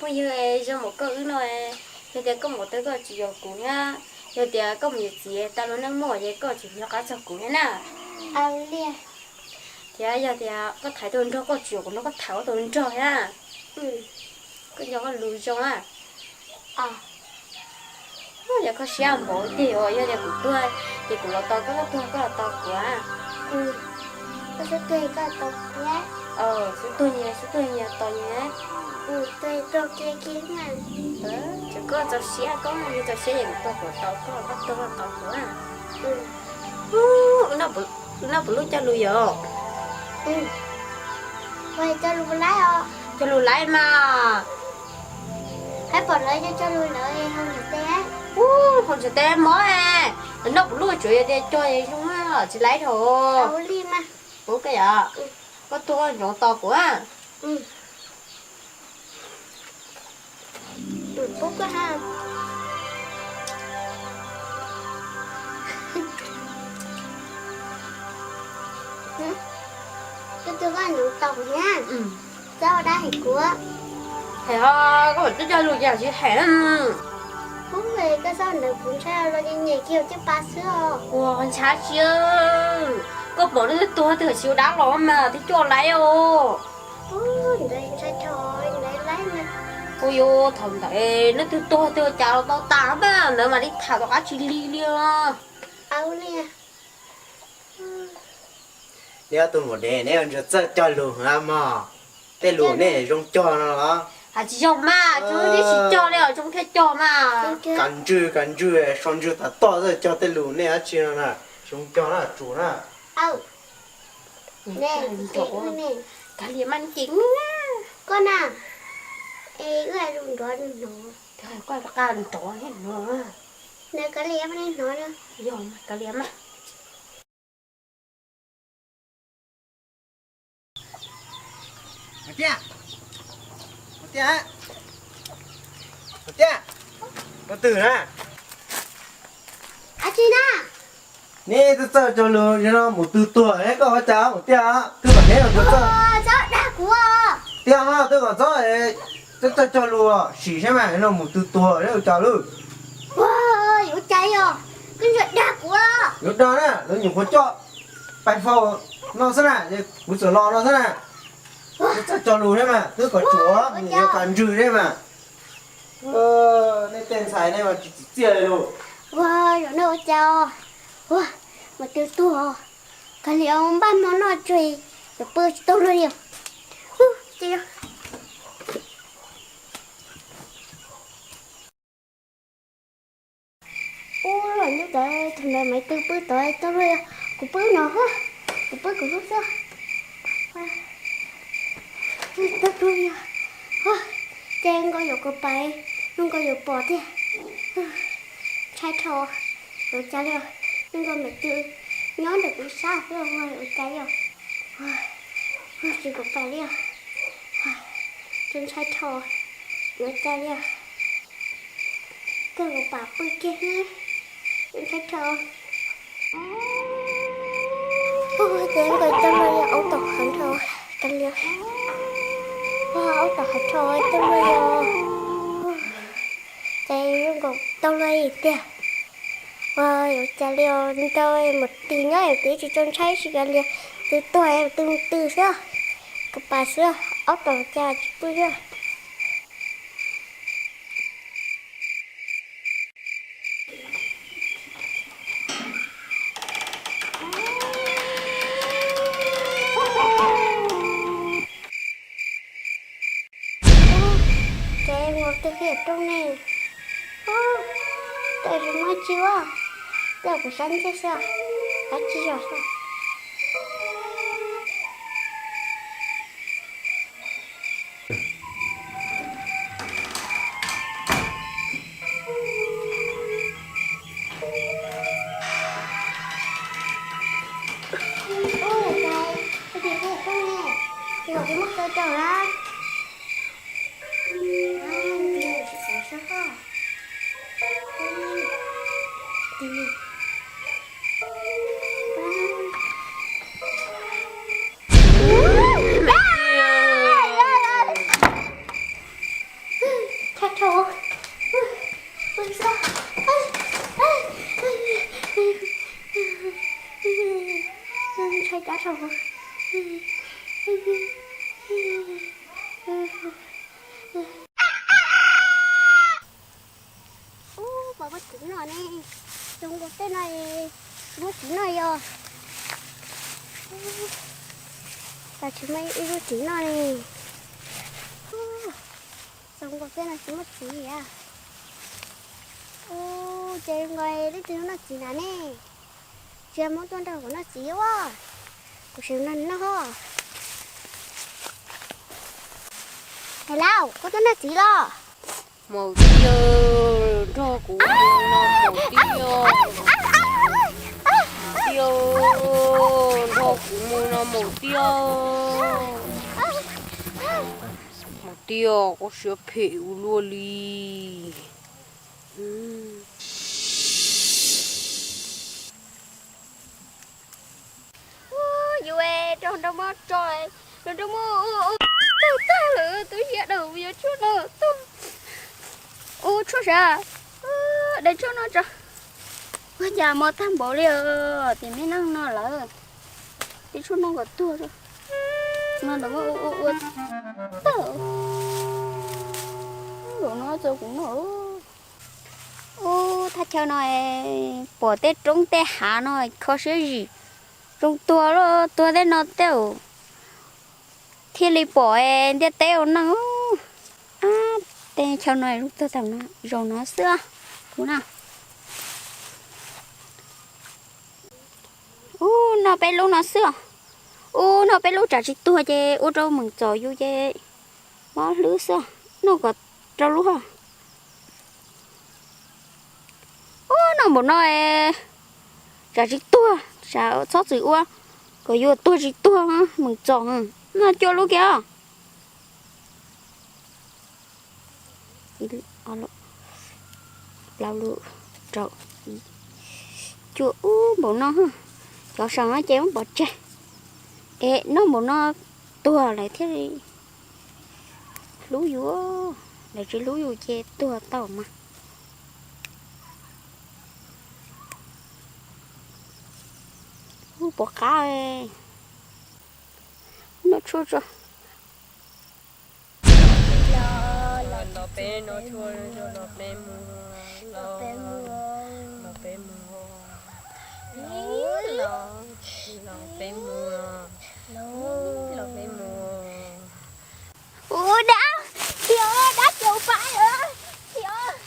Yog zoo npaum koj wb no, yog tias koj mus tau koj tsis yuav kuv na, yog tias koj mus yuav txiv tau lub neej muaj ces koj tsis nco qab txog kuv thiab na. Thiab yog tias koj thaiv tau nrog koj tsis yuav kuv no koj thaiv koj tau nrog thiab. Koj nco koj lus zoo a. Yog koj siab npaum tiag os, yog tias kuv tuag ces kuv los tos koj, koj tuag koj los tos kuv a. Xub tuag xub tuag tos nyias, xub tuag nyias tos nyias. Ces koj txaus siab, koj txaus siab ces kuv tuag kuv tos koj, koj tuag koj tos kuv a. Wb noj puas lub cog lus yom? Cog lus laib os. Cog lus laib mas. Haib pom lawv cog cog lus lawv hau ntsis teb. Hau ntsis teb mob. Noj puas lub tsuav yog tias cog zoo tsis laib dhau. Ua li mas. Ua koj yom. Koj tuag ntsoov tos kuv a. Koj tuag koj ntsoov tos kuv thiab. Txhob ua dab hem kuv. Hem os, koj mam cog cog lus ces tsis hem. Ub, koj txhob ntawd kuv ntshai los ces nyem kiag caj pas xwb os. Ua ntshav tsis, koj pom leej twg tuag twg tsis ua dab los mas thiaj coj laib os. Ntawd ntshai tshaj ntawd laib na. Kuv yuav thaum ntawd leej twg tuag twg ua cas los tau tas mas ntawd mam li tham tom qab tsis lig li os. Niam tus maum dev, neb ntsia txawj cog lus heev mog. Tej lus neb zoo cog no los? Hais tsis zoo mas, zoo thiaj tsis cog li os, zoo thiaj cog mas. Kav ntswg kav ntswg, sau ntswg tas toj txawj cog tej lus nej dab tsi no na. Zoo cog na, tsum na. Kav liam mas, ces koj na, es wb hais lus nrov hnov. Koj qa nrov thiab no. Nws kav liam mas hnov na. Yog mas kav liam mas. Tiaj, Tiaj, Tiaj, koj twg na? Dab tsi na? Neb twb txawj cog lus no, mus twg tuag koj ua cas mus tiaj, twb kom neb mus twg txawj. Txhob dag kuv. Tiaj, twb kom txhob, twb txawj cog lus sim saib mas no mus twg tuag ua cas lub. Yuav ua cas yog, koj ntsia dag kuv. Yuav dag na, lawv nyuam qhuav coj pais faus no xwb na, kuv txawm los no xwb na. Twb txawj cog lus thiab mas, twb kom tsuav, yuav kav ntswg thiab mas. Nej tej ntxhais nej mas tsis tsim txiaj li lus. Ua zaum no ua cas, ua, mus twg tuag, kav liam npaj hmo noj tsuag, yuav pw tsis tau luag li. Ub, los nyob tod thaum ntawd mas twb pw tod tau luag, kuv pw no, kuv pw kuv lub xwb. Tau luag, ces nkauj yuav kuv pais, nkauj yuav pom tiag. Ntshai dhau, yuav cas li, nkauj mas twb nyob ntawm kuv sab xwb, yuav cas li, tsis kuv pais li, tsis ntshai dhau, yuav cas li. Kawg kuv pam pw kiag xwb, ntshai dhau. Ces nkawd coj luag aub tom hav dhau, kav liam, aub tom hav dhau coj luag, ces nkawd tau luag tiag. Ua yuav cas li, nrau mus tis nyob twb tsis tau ntshai tsis kav liam, twb tuag twb twg xwb, kuv pam xwb, aub tom cas tsis pw xwb. Ces mus twg qhia rooj ne, tawm tsis muaj tsi ua, tawm kuv sab ntsej xwb, dab tsi yog xwb. Ub, pom pob tsuv no ne, zoo nkaus tej no tsis muaj txiv noj yog. Ub, cas tsis muaj ib lub txiv noj ne. Ub, zoo nkaus tej no tsis muaj txiv li. Ub, ces nkaus leej twg noj txiv na ne. Tsis muab tuaj nrog kuv noj txiv ua, kuv tsis noj noj. Hello, koj tuaj noj txiv los? Maum tiag, nrog kuv mus no maum tiag. Maum tiag, nrog kuv mus no maum tiag. Maum tiag, koj siab phem ua luaj li. Yus rau nrog muab tso, nrog muab tag tag lawm, twb yia dawm yuav tshuaj no tuag. Ub, tshuaj sav, dai tshuaj no tso. Ua cas mos tag npaum li os, tias me neeg no lawm, dai tshuaj no kom tuag. No ntawd muab ua ua tag. Zaum no txog kuv noj. Ub, thaj chaw no pom tej roob tej hav no kho siab zim, zoo tuag los tuag tej no tej thiaj li pom ntiaj teb ua neej. Ab, tej chaw no zoo tuag tam no, zaum no xwb kuv na. Ub, noj peb lub no xwb os. Ub, noj peb lub tsam tsis tuag ces ua rau meem txom yus ces mob hlwb xwb. Noj kom rau lub. Ub, noj npaum no tsam tsis tuag, tsam txhob txwm ua, kom yuav tuag tsis tuag, meem txom. Noj cuaj lub kiag. Plaub lub, rau, cuaj, ub, npaum no, cov saum no ces muab pov tseg. Es noj npaum no tuag lawm thiaj li hlub yus, lawv tsis hlub yus ces tuag tau mas. Ub, pom qab, noj tshuaj tso. Los peb noj tshuaj, los peb mus, los peb mus, los peb mus, los peb mus. Ub, dab, txiv os, dab caum pais os, txiv os.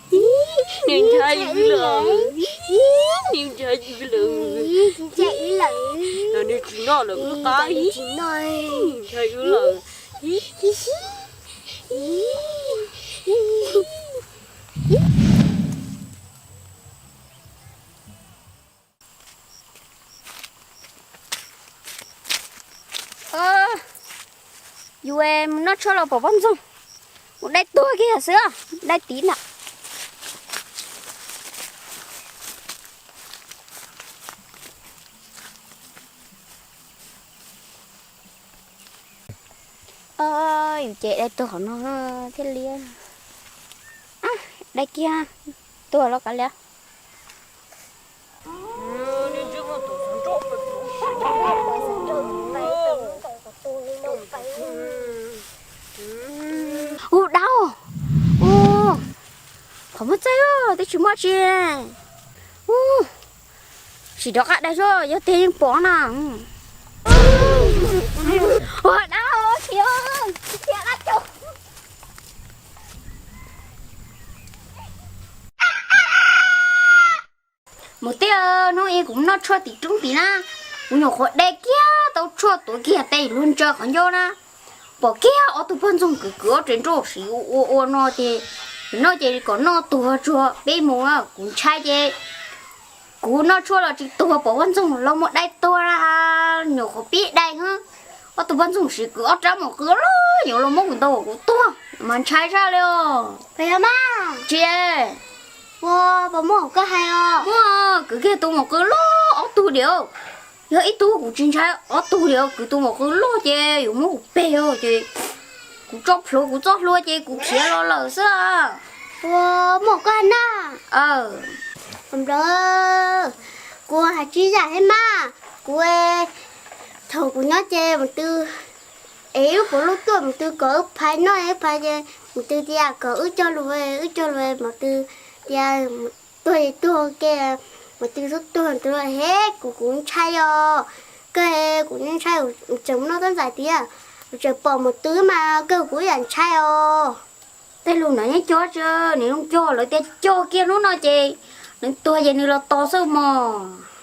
Nws ntshai wb lawm, nws ntshai wb lawm, nws tsis noj lawm wb qab, nws ntshai wb lawm. Yus mus noj tshuaj los pom poj ntxoog, mus dai tuag kiag xwb, dai tiv na. Yus ces dai tuag qhov no thiaj li, dai kiag tuag los kav liam. Ub, dab, ub, qhov muaj txaij twb tsis muaj tsi. Ub, sim rov qab dai tso, yog tiag yeej pom na. Ua dab, txiv, txiv dab tso. Mus tij, hnub ib kuv noj tshuaj tim roob tid na, kuv nyuam qhuav de kiag tau tshuaj tuav kiag tes luag ntsaws qhov ncauj na, pom kiag ob tug poj ntxoog kwv kwv ob rev nroj siv ua ua no ces, no ces kom noj tuag tsuag peb mus, kuv ntshai ces kuv noj tshuaj los tsis tuag, pom poj ntxoog los mus dai tuag na, nyuam qhuav pib dai, ob tug poj ntxoog siv kwv ob rab maum qw loj yuav los muab kuv ntaus kuv tuag mas ntshai zaj li os. Tsis, ua puas muaj koj hais os? Muaj, kwv kiag tus maum qw loj ob tug diam. Yog ib tug kuv tsis ntshai, ob tug diam kwv tus maum qw loj ces yuav muab kuv peg ces kuv tso plhuav kuv txoj hlua ces kuv khiav los lawm xwb. Ua muaj koj hais na. Nplog, kuv hais tsis yam thiab mas, kuv Thaum kuv nyob ces mus twb es ib lub puav leej tuaj mus twb kom wb phais noj wb phais ces mus twb tias kom wb cog lus, wb cog lus mus twb tias tuag tuag ke, mus twb xub tuag twb he kuv kuv ntshai os. Kawg kuv ntshai, tseem noj toj ntxas tias kuv tseem pom mus twb mas kawg kuv yam ntshai os. Tej lus no yeej cog tsis, nws zoo cog lawv tias cog kiag hnub no ces nws tuag ces nws los tos xwb mog.